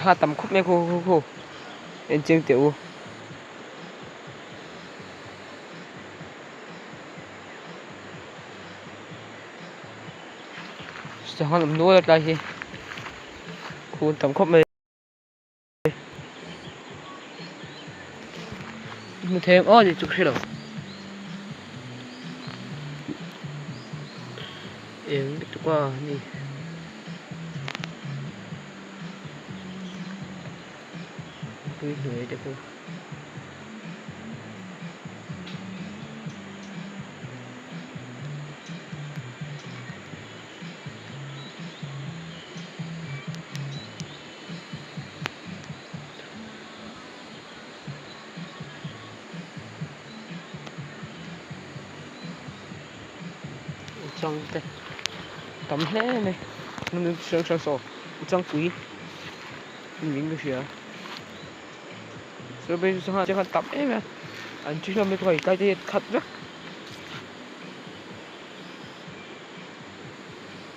Sangha tam khawp mai khu khu khu en chiang teh u. Sangha awm nual a tlai hi khu an tam khawp mai. Hmu thei ang aw tih chu ka hre lo. Eng lutuk a ni. Tui hnuai te pawh. Chang te tam hle mai hmun hrang hrang saw changpui niin ka hria strawberry sangha te kha tam em a an thi hlawm lutuk a tlai te hi a khat vek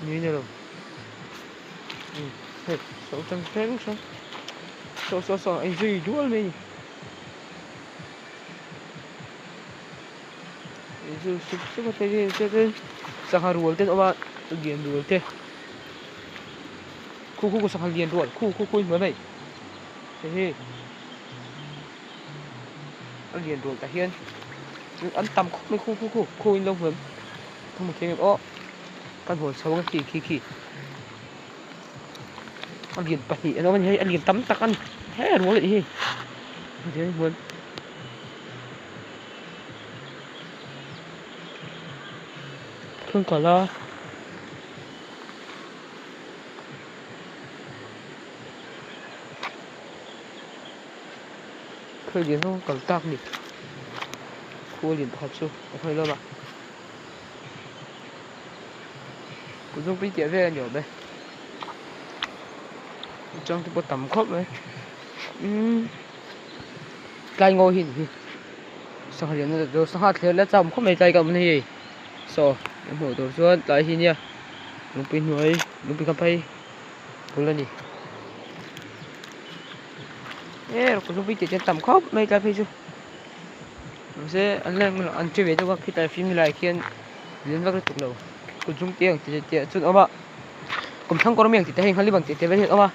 niin a lang. Hei saw chang hrang hrang saw saw saw a inzui dual mai a ni inzui sup sup a chuan sangha rual te an awm a lian rual te khu khu sangha lian rual khu khu khu hnuai mai hei hi a lian rual tah hian an tam khawp mai khu khu khu khu in lo hmu em ka hmu thei em aw. Kan hawn chho ang khi khi khi a lian pahnih an awm a ni hei a lian tam tak a ni he rual anih hi hmuan thung kal a. Khawi lian ho kal tak ni khua lian pakhat chu a hawi lawm a. Kut zawng pui tih vel a ni awm e chang te pawh tam khawp mai umm tlai ngaw hi ni hi sangha lian sangha thler la cham khawp mai tlai ka awm na hi hei saw a hmuh tur chuan tlai hi nia lungpui hnuai lungpui kha phei bul a ni e kut zawng pui tih te tam khawp mai tlai phei chu. Mahse an la englo an che ve deuh a khitlai fim lai khian lian vak lutuk lo kut zum te ang tih te ah chuan a awm a kum thlang kawr ami ang tih te hei nghal bang tih te vel hian a awm a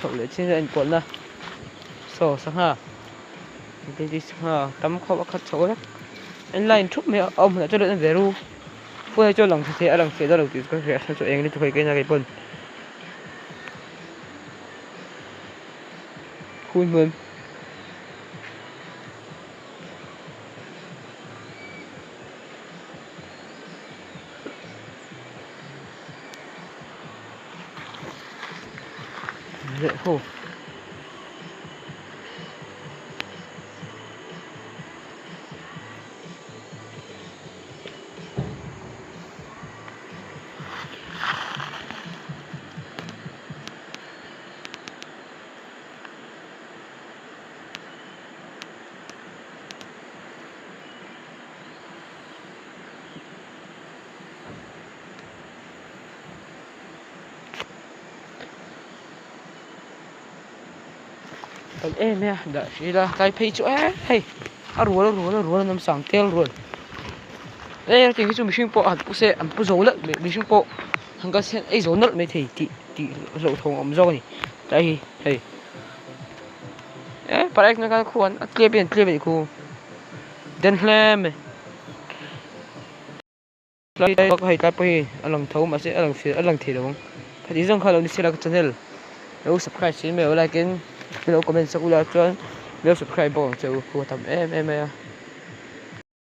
chhoh leh chin a inkuahna saw sangha sangha tam khawp a khat chho vek en line thup mai a a awm hunah chuan an ve ru phone ah chuan lang thei a lang fiah dawn lo tih chu ka hria a chu eng lutuk hei ka en a keipawn. Khui hmun. Leh ho. Tam em em a dah hrih ila tlai phei chu eh hei a rual a rual a rual an awm sang tel rual eh hetiang hi chu mihring pawh han pu se an pu zo leh mihring pawh han kal se ei zo nawlh maithei tih. Tih hlauhthawng awm zawk a ni tlai hi hei eh parek na khan khuan a tlep in tlep a nih khu den hle mai tlai hei tlai pawh hi a lang tho mahse a lang a lang thei lo ang khati zawng kha lo ni sela ka channel lo subscribe sin mai lo like in lo comment sak ula chuan lo subscribe bawk ang che u khu a tam em em mai a.